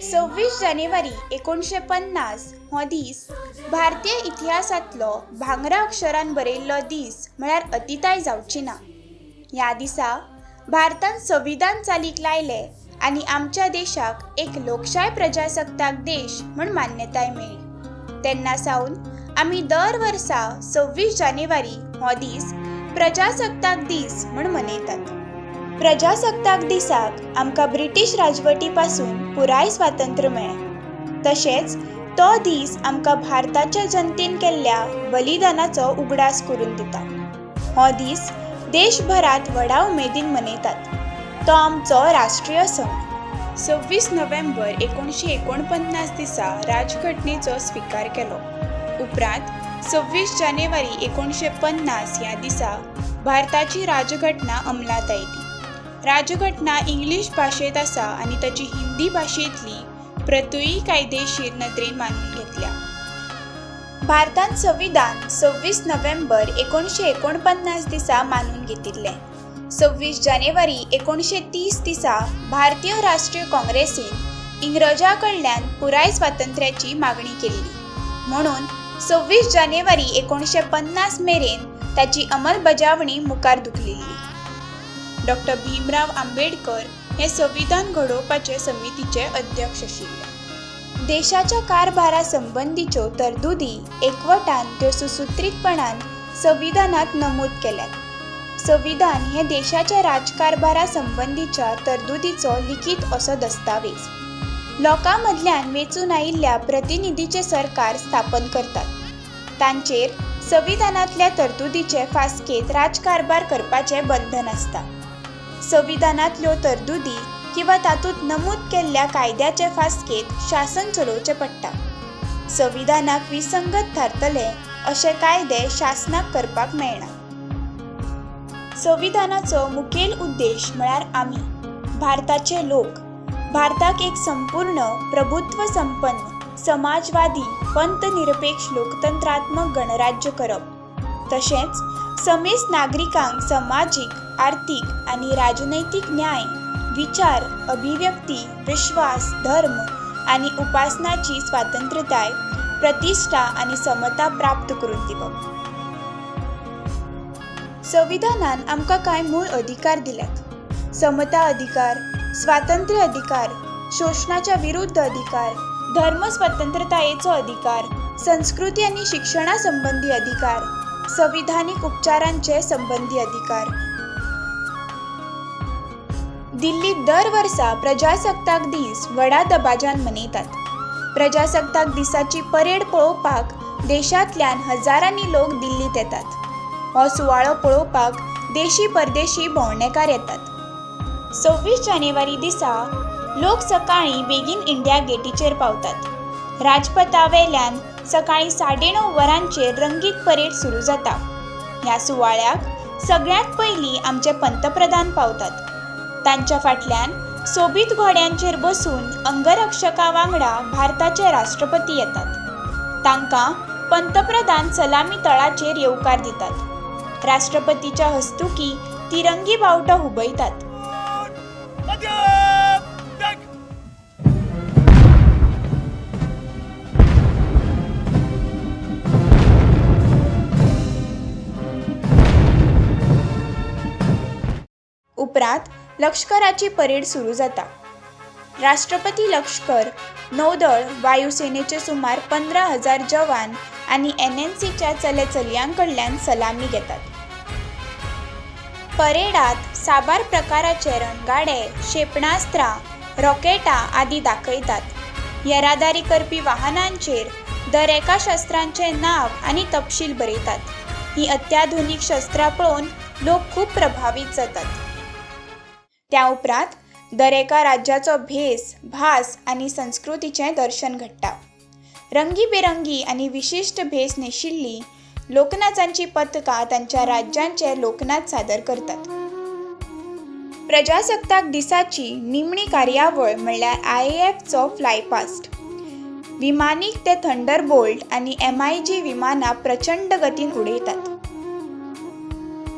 26 जानेवारी 1950 हो दीस भारतीय इतिहासांतलो भांगरा अक्षरान बरयल्लो दीस म्हळ्यार अतिताय जावची ना. ह्या दिसा भारतान संविधान चालीक लायलें आनी आमच्या देशाक एक लोकशाय प्रजासत्ताक देश म्हूण मान्यताय मेळ्ळी. तेन्ना सावन आमी दर वर्सा 26 जानेवारी हो दीस प्रजासत्ताक दीस म्हूण मनयतात. प्रजासत्ताक दिसाक आमकां ब्रिटीश राजवटी पासून पुराय स्वातंत्र्य मेळ्ळें. तशेंच तो दीस आमकां भारताच्या जनतेन केल्ल्या बलिदानाचो उगडास करून दिता. हो दीस देशभरांत व्हडा उमेदीन मनयतात. तो आमचो राष्ट्रीय सण. 26 नोव्हेंबर 1949 दिसा राजघटनेचो स्विकार केलो. उपरांत 26 जानेवारी 1950 ह्या दिसा भारताची राजघटना अंमलांत आयली. राजघटना इंग्लीश भाशेंत आसा आनी ताची हिंदी भाशेंतली प्रतूय कायदेशीर नदरेन मानून घेतल्या. भारतान संविधान 26 नोव्हेंबर 1949 दिसा मानून घेतिल्लें. 26 जानेवारी 1930 दिसा भारतीय राष्ट्रीय काँग्रेसीन इंग्रजा कडल्यान पुराय स्वातंत्र्याची मागणी केल्ली, म्हणून 26 जानेवारी 1950 मेरेन ताची अंमलबजावणी मुखार धुकलिल्ली. डॉक्टर भीमराव आंबेडकर हे संविधान घडोवपाचे समितीचे अध्यक्ष आशिल्ले. देशाच्या कारभारा संबंदीच्यो तरतुदी एकवटान त्यो सुसुत्रीतपणान संविधानांत नमूद केल्यात. संविधान हें देशाच्या राजकारभारा संबंदीच्या तरतुदीचो लिखीत असो दस्तावेज. लोकां मदल्यान वेंचून आयिल्ल्या प्रतिनिधीचें सरकार स्थापन करतात. तांचेर संविधानांतल्या तरतुदीचे फास्केंत राजकारभार करपाचें बंधन आसता. संविधानांतल्यो तरतुदी किंवा तातूंत नमूद केल्ल्या कायद्याचे फास्केंत शासन चलोवचें पडटा. संविधानाक विसंगत थारतले अशे कायदे शासनाक करपाक मेळना. संविधानाचो मुखेल उद्देश म्हळ्यार आमी, भारताचे लोक, भारताक एक संपूर्ण प्रभुत्व संपन्न समाजवादी पंथनिरपेक्ष लोकतंत्रात्मक गणराज्य करप, तशेंच समेस्त नागरिकांक समाजीक, आर्थीक आनी राजनैतीक न्याय, विचार, अभिव्यक्ती, विश्वास, धर्म आनी उपासनाची स्वातंत्र्यताय, प्रतिश्ठा आनी समता प्राप्त करून दिवप. संविधानान आमकां कांय मूळ अधिकार दिल्यात. समता अधिकार, स्वातंत्र्य अधिकार, शोशणाच्या विरुद्ध अधिकार, धर्म स्वतंत्रतायेचो अधिकार, संस्कृती आनी शिक्षणा संबंदी अधिकार, संविधानीक उपचारांचे संबंदी अधिकार. दिल्लीत दर वर्सा प्रजासत्ताक दीस व्हडा दबाज्यान मनयतात. प्रजासत्ताक दिसाची परेड पळोवपाक देशांतल्यान हजारांनी लोक दिल्लींत येतात. हो सुवाळो पळोवपाक देशी परदेशी भोंवडेकार येतात. 26 जानेवारी दिसा लोक सकाळीं बेगीन इंडिया गेटीचेर पावतात. राजपथा वेल्यान सकाळीं 9:30 वरांचेर रंगीत परेड सुरू जाता. ह्या सुवाळ्याक सगळ्यांत पयलीं आमचे पंतप्रधान पावतात. तांच्या फाटल्यान सोबीत घोड्यांचेर बसून अंगरक्षका वांगडा भारताचे राष्ट्रपती येतात. तांकां पंतप्रधान सलामी तळाचेर येवकार दितात. राष्ट्रपतीच्या हस्तुकीं तिरंगी बावटो हुबयतात. उपरांत लश्कराची परेड सुरू जाता. राष्ट्रपती लश्कर, नौदळ, वायुसेनेचे सुमार 15,000 जवान आनी एनएनसीच्या चले चलयां कडल्यान सलामी घेतात. परेडांत साबार प्रकाराचे रणगाडे, क्षेपणास्त्रां, रॉकेटां आदी दाखयतात. येरादारी करपी वाहनांचेर दरेका शस्त्रांचें नांव आनी तपशील बरयतात. हीं अत्याधुनीक शस्त्रां पळोवन लोक खूब प्रभावीत जातात. त्या उपरांत दरेका राज्याचो भेस, भास आनी संस्कृतीचें दर्शन घडटा. रंगीबेरंगी आनी विशिश्ट भेस न्हेशिल्लीं लोकनाचांचीं पथकां तांच्या राज्यांचे लोकनाच सादर करतात. प्रजासत्ताक दिसाची निमणी कार्यावळ म्हणल्यार आयएएफचो फ्लायपास्ट. विमानीक ते थंडरबोल्ट आनी एमआयजी विमानां प्रचंड गतीन उडयतात.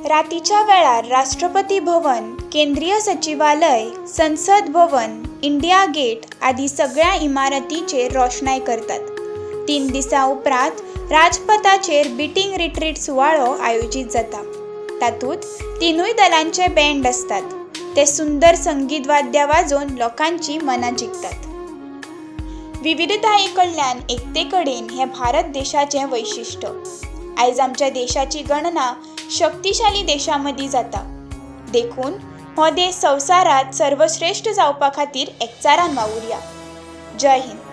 रातीच्या वेळार राष्ट्रपती भवन, केंद्रीय सचिवालय, संसद भवन, इंडिया गेट आदी सगळ्या इमारतीचेर रोशणाय करतात. 3 दिसां उपरांत राजपथाचेर बिटींग रिट्रीट सुवाळो आयोजीत जाता. तातूंत तिनूय दलांचे बँड आसतात. ते सुंदर संगीत वाद्यां वाजोवन लोकांची मनां जिखतात. विविधताये कडल्यान एकते कडेन हें भारत देशाचें वैशिश्ट. आयज आमच्या देशाची गणना शक्तिशाली देशां मदीं जाता. देखून हो देश संवसारांत सर्वश्रेश्ठ जावपा खातीर एकचारान वावुरया. जय हिंद.